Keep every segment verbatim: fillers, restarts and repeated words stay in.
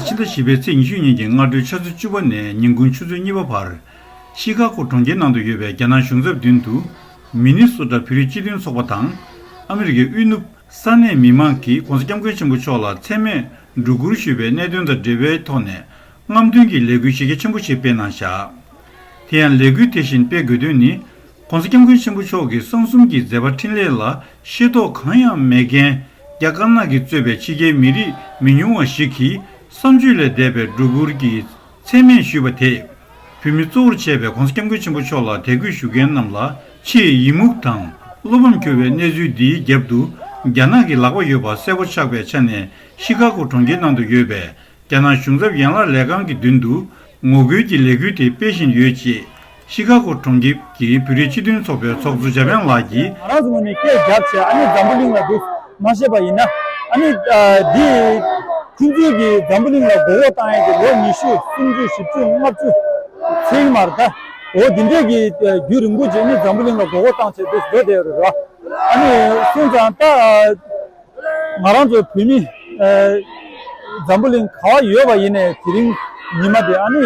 ཕྱི་ཟླ་བཞི་པའི་ཚེས་ཉི་ཤུ་ཉིན་གྱི་སྔ་དྲོའི་ཆུ་ཚོད་བཅུ་པ་ནས་ཉིན་གུང་ཆུ་ཚོད་གཉིས་པ་བར། ཤི་ཀ་གོ་གྲོང་ཁྱེར་ནང་དུ་ཡོད་པའི་རྒྱ་ནག་གཞུང་ཚབ་མདུན་དུ། མི་ནི་སོ་ཊ་བོད་རིགས་སྤྱི་མཐུན་ཚོགས་པ་དང་། ཨ་མི་རི་ཀའི་དབུས་ནུབ་ས་གནས་མི་མང་གིས་༸གོང་ས་༸སྐྱབས་མགོན་ཆེན་པོ་མཆོག་ལ་མཚན་སྨད་སྒྲོ་བསྐུར་ཞུས་པའི་གནད་དོན་དང་འབྲེལ་བའི་ཐོག་ནས། རྔམ་སྟོན་གྱི་ལས་འགུལ་གཞི་རྒྱ་ཆེན་པོ་ཞིག་སྤེལ་གནང་བཞག་དེ་ཡང་ལས་འགུལ་དེ་བཞིན་སྤེལ་དགོས་དོན་ནི། ༸གོང་ས་༸སྐྱབས་མགོན་ཆེན་པོ་མཆོག་གི་གསང་གསུམ་གྱི་མཛད་པ་འཕྲིན་ལས་ལ་ཤེས་རྟོགས་གང་ཡང་མེད་མཁན། རྒྱ་དཀར་ནག་གིས་གཙོས་པའི་ཕྱི་རྒྱལ་མི་རིགས་མི་ཉུང་བ་ཞིག་གིས་བསམ་སྤྱོད་ལས་འདས་པའི་སྒྲོ་བསྐུར་གྱིས་མཚན་སྨད་ཞུས་པ་དེས། བོད་མི་གཙོ་བོར་བྱས་པའི་༸གོང་ས་༸སྐྱབས་མགོན་ཆེན་པོ་མཆོག་ལ་དད་གུས་ཞུ་མཁན་རྣམས་ལ་ཆེས་ཡི་མུག་དང་བློ་ཕམ་སྐྱོ་བའི་གནས་ཚུལ་འདིའི་རྒྱབ་ཏུ། རྒྱ་ནག་གི་ལག་པ་ཡོད་པ་གསལ་པོ་ཆགས་པའི་ཆ་ནས། ཤི་ཀ་གོ་གྲོང་ཁྱེར་ནང་དུ་ཡོད་པའི་རྒྱ་ནག་གཞུང་ཚབ་ཡན་ལག་ལས་ཁང་གི་མདུན་དུ་ངོ་རྒོལ་གྱི་ལས་འགུལ་དེ་སྤེལ་བཞིན་ཡོད་ཅེས། ཤི་ཀ་གོ་གྲོང་ཁྱེར་གྱི་བོད་རིགས་སྤྱི་མཐུན་ཚོགས་པའི་ཚོགས་གཙོ་འཇམ་དབྱངས་ལགས་ཀྱིས། ང་རང་ཚོ་ངོས་ནས་སྐད་རྒྱབ་བྱས། ཨ་ནི་འཛམ་བུ་གླིང་ལ་འདུག་མ་ཤེས་པ་ཡིན་ན། ཨ་ནི་ཨ་འདི་ཁོང་ཚོས་ཀྱིས་འཛམ་བུ་གླིང་ལ་མགོ་སྐོར་བཏང་ཡས་ཀྱི་ལོ་ཉི་ཤུ་སུམ་ཅུ་བཞི་བཅུ་ལྔ་བཅུ་ཚེག་མར་ད། འོ་འདི་འདྲས་ཀྱི་རྒྱུན་རིང་པོ་ཅིག་ནི་འཛམ་བུ་གླིང་ལ་མགོ་སྐོར་བཏང་བྱས་འདུག་འགྲོ་བསྡད་ཡོད་རེད་ར། ཨ་ནི་སོང་ཙང་ད། ང་རང་ཚོ་བོད་མི་ཨ་འཛམ་བུ་གླིང་ག་བ་ཡོད་པ་ཡིན་ནའི་དེ་རིང་ཉི་མ་དེ་ཨ་ནི་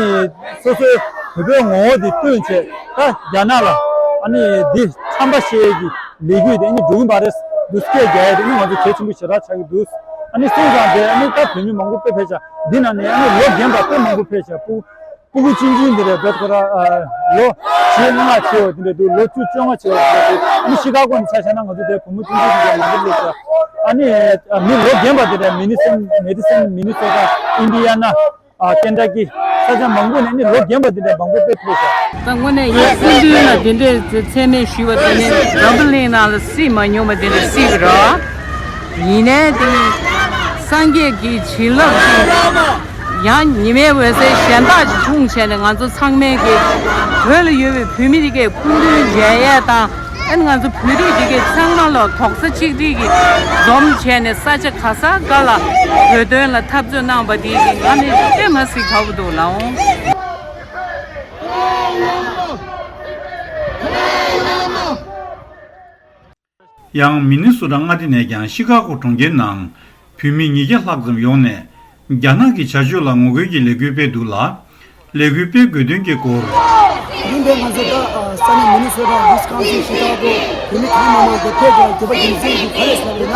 སོ་སོའི་བོད་པའི་ངོ་བོ་དེ་སྟོན་བྱས། ད་རྒྱ་ནག་ལ་ཨ་ནི་འདི་ཁྲམ་པ་བཤད་ཀྱི་ལས་འགུལ་དེ་ཨ་ནི་འགྲོ་གི་མ་རེད་འདུག་སྐད་རྒྱག་ཡ་དེ་ཨ་ནི་ང་ཚོ་གལ་ཆེན་པོ་ཞེ་དྲག་ཆགས་ཀྱི་འདུག་ཨ་ནི་སོང་ཙང་དེ་ཨ་ནི་ད་བོད་མི་མང་པོ་དཔེ་ཕེབས་ཤག་འདི་ནང་ནས་ཨ་ནི་ལོ་རྒན་པ་དཔེ་མང་པོ་ཕེབས་ཤག་སྤུ་སྤུ་གུ་ཆུང་ཆུང་འདི་འདྲ་བོད་ཁོ་ར་ཨ་ལོ་བཞི་ལྔ་བྱས་པ་འདི་འདྲ་འདུག་ལོ་བཅུ་བཅོ་ལྔ་བྱས་པ་འདི་འདྲ་འདུག་ཨ་ནི་ཤི་ཀ་གོ་ནས་ཆ་བཞག་ན་ང་ཚོ་དེ་བུ་མོ་ཆུང་ཆུང་འདི་འདྲ་མང་པོ་སླེབས་ཤག་ཨ་ནི་ཨ་མི་ལོ་རྒན་པ་འདི་འདྲ་མི་ནི་སོན་མེ་ཌི་སོན་མི་ནི་སོ་ཊ་ཨིན་ཌི་ཡ་ན་ཨ་ཀེན་ཊ་ཀི་ས་ཆ་མང་པོ་ནས་ཨ་ནི་ལོ་རྒན་པ་འདི་འདྲ་མང་པོ་དཔེ་ཕེབས་ཤག་ད་དངོས་གནས་ཡིན་སྐུ་མདུན་ལ་དེ་འདྲའི་མཚན་སྨད་ཞུས་པ་དེ་ནི་འཛམ་བུ་གླིང་ནང་ལ་སྲིད་མ་མྱོང་བ་དེ་འདྲ་སྲིད་པ་རེད། ཡིན་ནའི་དེ་སངས་རྒྱས་ཀྱི་བྱིན་རླབས་ཀྱིས་ཡང་ཉི་མའི་འོད་ཟེར་གཞན་དག་ཅིག་འཁྲུངས་བྱས་ནས་ང་ཚོ་ཚང་མས་ཀྱི་བོད་ལ་ཡོད་པའི་བོད་མི་དེ་གའི་སྐུ་མདུན་མཇལ་ཡས་དང་། ཨ་ནི་ང་ཚོ་བོད་རིགས་དེ་གའི་ཚང་མ་ལ་དོགས་ས་གཅིག་སྒྲིལ་གྱིས་འཛོམས་བྱས་ནས་ས་ཆ་ག་ས་ག་ལ་བོད་དོན་ལ་འཐབ་རྩོད་གནང་བ་དེ་ང་ནི་དཔེ་མ་སྲིད་དགའ་པོ་འདུག་ལགས་འོང་། ཡང་མི་ནི་སོ་ཊ་མངའ་སྡེ་ནས་ཀྱང་ཤི་ཀ་གོ་གྲོང་ཁྱེར་ནང་བོད་མི་ཉིས་བརྒྱ་ལྷག་ཙམ་ཡོང་ནས་རྒྱ་ནག་གི་བྱ་སྤྱོད་ལ་ངོ་རྒོལ་གྱི་ལས་འགུལ་སྤེལ་འདུག་ལ། ལས་འགུལ་སྤེལ་དགོས་དོན་གྱི་སྐོར། དེ་རིང་འདིར་ང་ཚོ་ད་ས་གནས་མི་ནི་སོ་ཊ། ཝི་སི་ཀོན་སིན། ཤི་ཀ་གོ་བོད་མི་གང་མང་མང་འདིར་ཕེབས་ཀྱང་དགོས་པ་རྒྱུ་མཚན་གྱིས་ག་རེ་ཟེར་ན།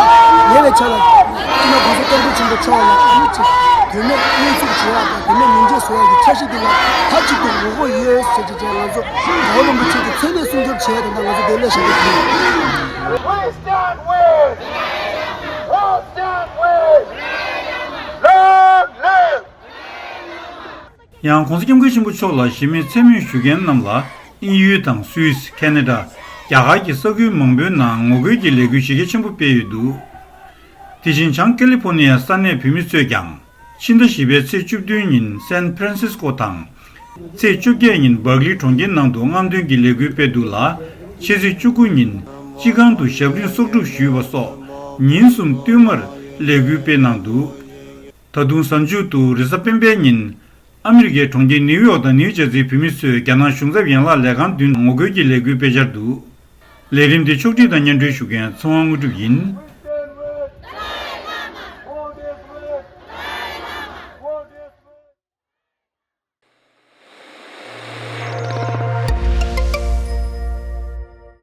ཉེ་བའི་ཆར་ལ་སྤྱི་ནོར་༸གོང་ས་༸སྐྱབས་མགོན་ཆེན་པོ་མཆོག་ལ་ཨ་ནི་ཅིག་དོན་མེད་བསྙོན་འཛུགས་བྱེད་ཡག་དང་དོན་མེད་མིང་རྗེས་བཟོ་ཡག་གི་འཆར་གཞི་འདི་ལ་མཐའ་གཅིག་ཏུ་ངོ་རྒོལ་ཡོད་ཟེར་གྱི་བྱས་ང་ཚོ་རྒྱལ་བ་རིན་པོ་ཆེ་གི་མཚན་གནས་སྲུང་སྐྱོབ་བྱས་དང་ད་ང་ཚོ་འདིར་སླེབས་བཞིན་པ་ཡིན། We stand with. We stand with. Long live. ཡང་༸གོང་ས་༸སྐྱབས་མགོན་ཆེན་པོ་མཆོག་ལ་གཞི་མེད་མཚན་སྨོད་ཞུ་མཁན་རྣམས་ལ་དབྱིན་ཡུལ་དང་སུད་སི། ཁེ་ན་ཌ། རྒྱ་གར་གྱི་ས་ཁུལ་མང་པོའི་ནང་ངོ་རྒོལ་གྱི་ལས་འགུལ་གཞི་རྒྱ་ཆེན་པོ་སྤེལ་ཡོད་འདུག་དེ་བཞིན་བྱང་ཀེ་ལི་ཕོར་ནི་ཡའི་ས་གནས་བོད་མི་ཚོས་ཀྱང་ཕྱི་ཟླ་བཞི་པའི་ཚེས་བཅུ་བདུན་ཉིན་སན་ཕ་རན་སིས་ཀོ་དང་། ཚེས་བཅོ་བརྒྱད་ཉིན་སྦག་ལི་གྲོང་ཁྱེར་ནང་དུ་རྔམ་སྟོན་གྱི་ལས་འགུལ་སྤེལ་འདུག་ལ། ཕྱི་ཚེས་བཅུ་དགུ་ཉིན་སྤྱི་ཁང་དུ་ཞབས་བརྟན་གསོག་སྒྲུབ་ཞུས་པ་སོགས་ཉིན་གསུམ་བསྟུད་མར་ལས་འགུལ་སྤེལ་གནང་འདུག་ད་དུང་གཟའ་མཇུག་ཏུ་རེས་གཟའ་སྤེན་པའི་ཉིན། ཨ་མི་རི་ཀའི་གྲོང་ཁྱེར་ནིའུ་ཡོག་དང་ནིའུ་ཇར་སིའི་བོད་མི་ཚོས་རྒྱ་ནག་གཞུང་ཚབ་ཡན་ལག་ལས་ཁང་མདུན་ངོ་རྒོལ་གྱི་ལས་འགུལ་སྤེལ་འཆར་འདུག་ལས་རིམ་འདི་ཕྱོགས་སྒྲིག་དང་སྙན་སྒྲོན་ཞུ་མཁན་ཚེ་དབང་དངོས་གྲུབ་ཡིན།